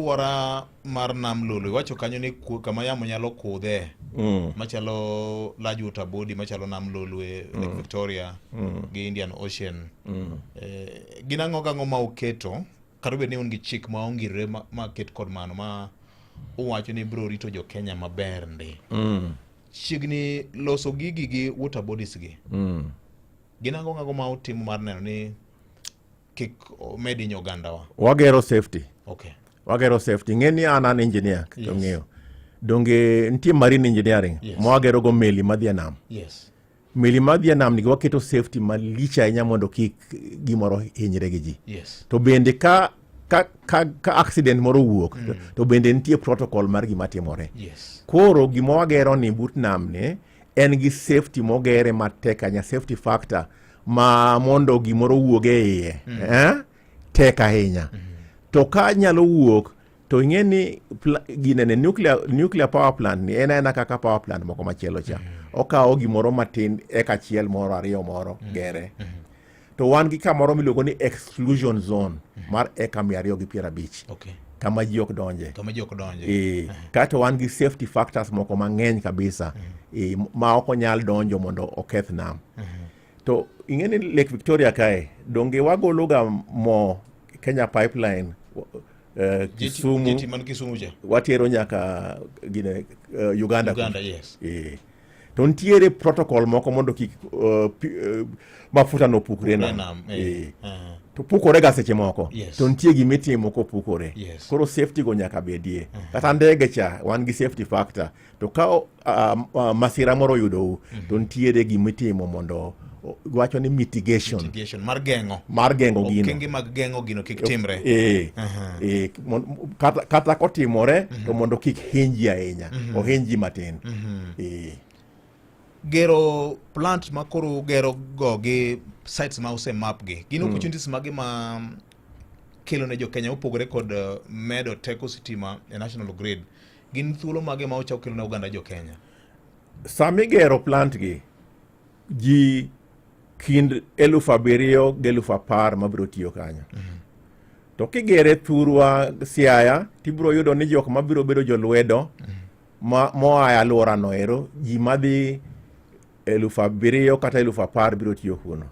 Alwora mar Nam Lolwe iwacho kanyo ni kama yamo nyalo kudhe machalo large water body machalo Nam Lolwe, Lake Victoria gi Indian Ocean. Gin ang'o gang'o ma uketo kata obed ni un gi chik ma ongirore ma ket kod mano ma uwacho ni biro rito jo Kenya maber ndi. Chiegni loso gigi gi water bodies gi. Gin ang'o gang'o ma utimo mar neno ni kik omed hinyo ogandawa? Wagero safety. Wagero safety. Ng'e ni an engineer, to ng'eyo. Donge nitie marine engineering ma wagero go meli madhi e nam. Meli madhi e nam nigi waketo safety malich ahinya mondo kik gimoro hinyre gi ji. To bende ka accident moro owuok, to bende nitie protocol mar gima timore. Koro gima wagero ni but nam ni en gi safety mogere matek ahinya, safety factor ma mondo gimoro owuog e iye tek ahinya. To ka nyalo wuok to ing'e ni ginene nuclear power plant ni en aena kaka power plant moko machielo cha. Okawo gimoro matin eka achiel moro ariyo moro gere. To wan gi kamoro miluongo ni exclusion zone mar eka 250. Kama ji ok donje. Kama ji ok donje. Kato wan gi safety factors moko mang'eny kabisa ma ok onyal donjo mondo oketh nam. To ing'e ni Lake Victoria kae donge wagologa mo Kenya Pipeline Kisumu, Jetty man Kisumu cha. Watero nyaka gine Uganda. Uganda, yes. To nitiere protocol moko mondo kik mafuta no pukre nam. Nam. To pukore ga seche moko. To nitie gimitimo kopukore. Koro safety go nyaka bedie. Kata ndege cha wan gi safety factor. To ka masira moro oyudou, to nitiere gimitimo mondo wacho ni mitigation. Mitigation mar geng'o. Mar geng'o gino. Okenge mag geng'o gino kik timre. Kata kotimore to mondo kik hiny ji ahinya. Ohiny ji matin. Gero plant ma koro gero go gi sites ma ose map gi gin opportunities mage ma kelo ne jo Kenya mopogore kod medo teko sitima e national grid? Gin thuolo mage ma ochako kelo ne oganda jo Kenya? Sama igero plant gi, ji kind 7,000 gi 10,000 mabiro tiyo kanyo. To kigere thurwa Siaya, tibiro yudo ni jok mabiro bedo jolwedo ma moa e alwora no ero, ji madhi 7,000 kata 10,000 biro tiyo kuno.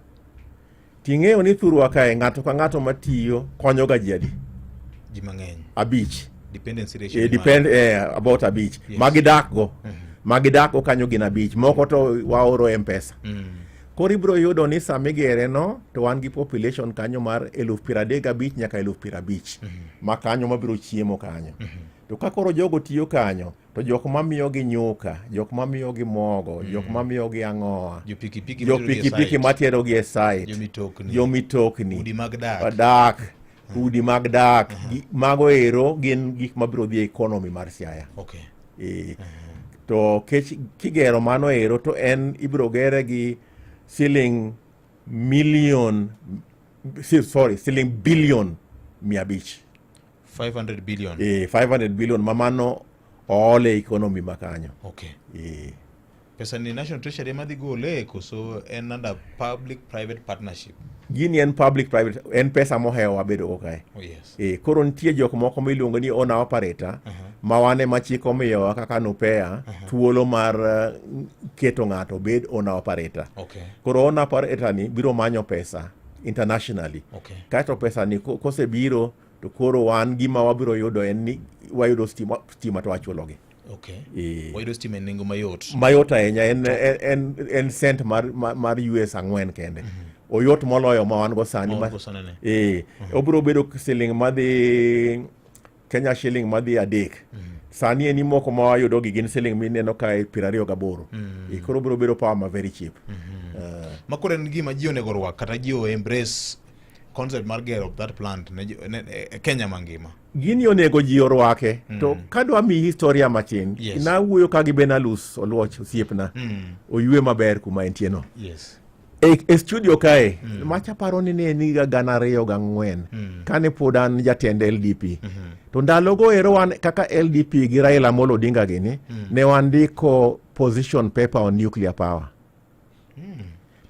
Ting'eyo ni thurwa kae ng'ato ka ng'ato matiyo konyo ga ji adi? Ji mang'eny. Abich. Dependency ratio. Depend about abich. Magidak go. Magidak go kanyo gin abich. Moko to waoro M-Pesa. Koro ibiro yudo ni sama igere no to wan gi population kanyo mar 35,000 nyaka 50,000 ma kanyo mabiro chiemo kanyo. To ka koro jogo tiyo kanyo, to jok mamiyogi nyuka, jok mamiyogi mogo, jok mamiyogi ang'owa, Jo pikipiki jo materogi e pikipiki site. materogi e site, Jo mitokni. jo mitokni, Udi mag dak. Dak, udi mag dak, mago ero gin gik mabiro dhi e economy mar Siaya. To kech kigero mano ero to en ibiro gere gi siling million, sorry, siling billion 500. 500 billion. 500 billion ma mano ool e economy ma kanyo. Pesa ni National Treasury ema dhi gole koso en under public private partnership? Gini en public private, en pesa mohewo wabedo go kae. Oh, yes. Koro nitie jok moko miluongo ni owner operator ma wan ema chik omiyowa kaka NUPEA thuolo mar keto ng'ato obed owner operator. Koro owner operator ni biro manyo pesa internationally. Kaeto pesa ni kosebiro to koro wan gima wabiro yudo en ni wayudo stima to wachulogi. Wayudo stima e nengo mayot. Mayot ahinya, en cent mar US 4 kende. Oyot moloyo ma wan go sani. Ma wan go sani ne. Obiro bedo siling madhi Kenya shilling madhi 3. Sani en moko ma wayudo gi gin siling mineno kae 28. Koro obiro bedo power ma very cheap. Ma koro en gima ji onego orwak kata ji o embrace concept mar gero that plant ne Kenya mangima. Gini onego ji orwake. To kadwa miyi historia matin, nawuoyo ka gi Benalus Oluoch osiepna. Oywe maber kuma entie no. E studio kae, macha paro ni ne en higa 2004, kane pod an jatend LDP. To ndalogo ero wan kaka LDP gi Raila Amolo Odinga gini, ne wandiko position paper on nuclear power.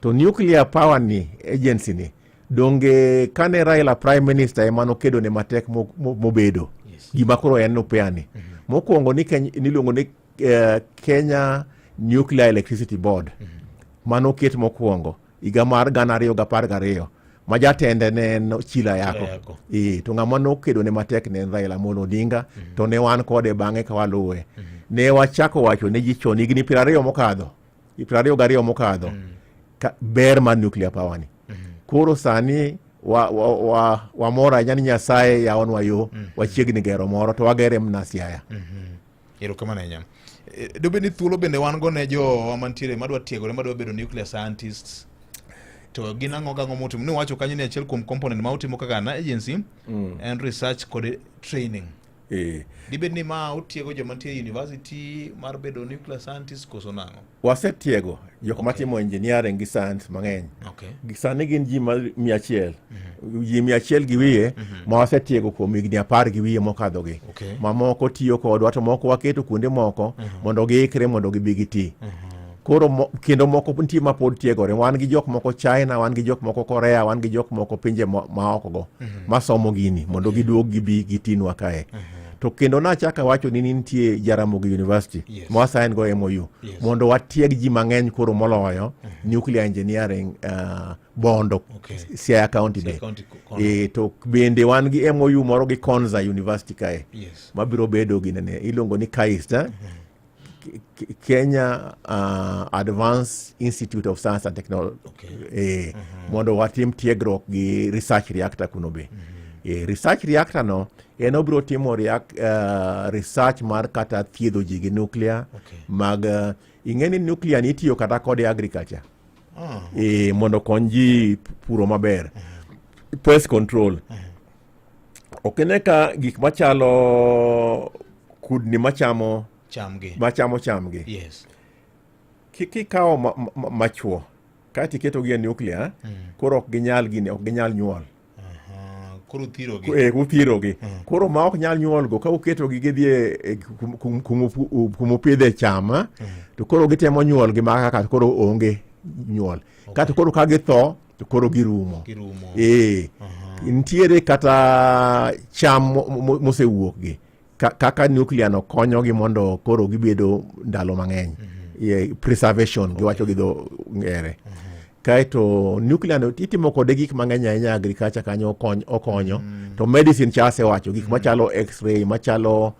To nuclear power ni agency ni, donge kane Raila prime minister ema nokedo ne matek mobedo. Gima koro en NUPEA ni. Mokwongo ni Kenya, niluongo ni Kenya Nuclear Electricity Board. Mano oket mokwongo higa mar 2012 ma jatende ne en Chila Yako. Yako. E, to ng'ama nokedo ne matek ne en Raila Amolo Odinga to ne wan kode bang'e ka waluwe. Ne wachako wacho ne ji chon higni 20 mokadho, 22 mokadho ka, ber mar nuclear power ni. Koro sani wamor ahinya ni Nyasaye yawonwa yo, wachiegni gero moro to wagere mana Siaya. Erokamano ahinya. Dobed ni thuolo bende wan go ne jowa mantiere madwa tiegore, madwa bedo nuclear scientists, to gin ang'o gang'o mutimo? Ni wacho kanyo ni achiel kuom component ma utimo kaka an agency en research kod training. Dibed ni ma utiego joma nitie e university mar bedo nuclear scientist koso nang'o? Wasetiego jok matimo engineering gi science mang'eny. Sani gin ji ma 100. Ji 100 gi wiye ma wasetiego kuom higni 10 gi wiye mokadho gi. Mamoko tiyo kodwa to moko waketo kuonde moko mondo giikre mondo gibi giti. Koro kendo moko nitie ma pod tiegore. Wan gi jok moko China, wan gi jok moko Korea, wan gi jok moko pinje maoko go masomo gini mondo giduog gibi gitinwa kae. To kendo nachako awacho ni nitie Jaramogi University ma wasign go MOU mondo watieg ji mang'eny koro moloyo nuclear engineering Bondo, Siaya County Siaya be. County kono. E, to bende wan gi MOU moro gi Konza University kae mabiro bedo ginene iluongo ni KAIST, eh? Kenya Advanced Institute of Science and Technology. Mondo watim tiegruok gi research reactor kuno be. Research reactor no en obiro timo research mar kata thiedho ji gi nuclear mag ing'e ni nuclear ni itiyo kata kode agriculture. Mondo okony ji puro maber. Pest control. Ok ine ka gik machalo kudni machamo chamgi, machamo chamgi. Kikawo machuo kaeto iketogi e nuclear, koro ok ginyal gini, ok ginyal nyuol. Koro uthirogi. Uthirogi. Koro ma ok nyal nyuol go, ka uketogi gidhi e kumupidhe cham, to koro gitemo nyuol gi ma kaka koro onge nyuol. Kato koro ka githo to koro girumo. Girumo. Nitiere kata cham mosewuok gi kaka nuclear no konyogi mondo koro gibedo ndalo mang'eny. Preservation giwacho gi dho ngere. Kaeto nuclear no itimo kode gik mang'eny ahinya, agriculture kanyo okonyo. To medicine cha asewacho gik machalo x-ray, machalo